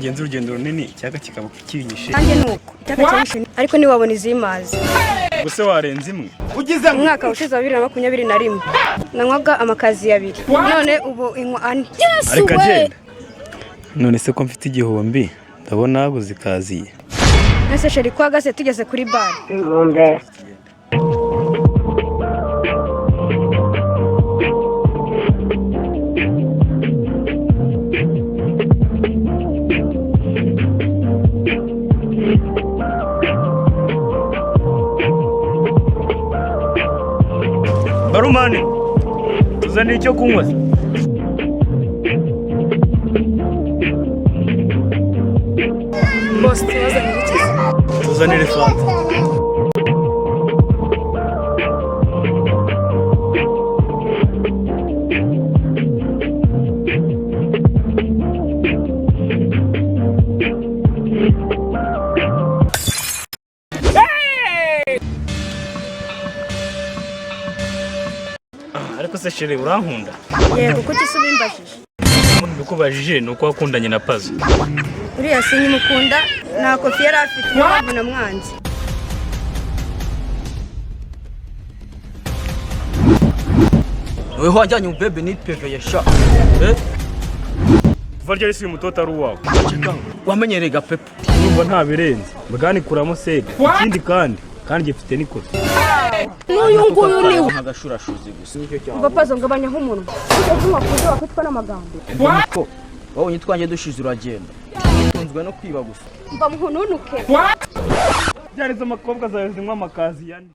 Nagenze urugendo runini, icyaka kikaba kinyishe. Nanjye ni uko, icyaka cyanyishe, ariko ntiwabona izimazi. Ubwo warenze imwe? Umwaka ushize wa 2021 nanywaga amakaziye abiri, none ubu inywa ane. Ariko agenda. None se ko mfite 1000, ndabona habuze ikaziye? Ese chéri, ko uhagaze tugeze kuri bare? Barumani, tuzanire icyo kunywa se. Bose, tubazanire iki se? Tuzanire fanta. Ariko se chéri, urankunda? Yego, kuki se ubimbajije? Mbikubajije ni uko wakundanye na Pazo. Uriya sinkimukunda, nta kofi yari afite, niyo mpamvu namwanze. Weho wajyanye umubebe nipeveye sha, eh? Kuva ryari si uyu mutoto ari uwawe? Wamenyereye gapepo. Urumva nta birenze bwanikuramo sede. Ikindi kandi gifite n'ikofi. N'uyu nguyu ni we. Nk'agashurashuzi gusa. Umva Pazo, ngabanyaho umunwa ujya kunywa ku buryo wakwitwa n'amagambo. Ko wabonye utwanjye dushize uragenda, utunzwe no kwiba gusa. Mva muhununuke. Byari izo makobwa zawe zinywa amakaziye ane.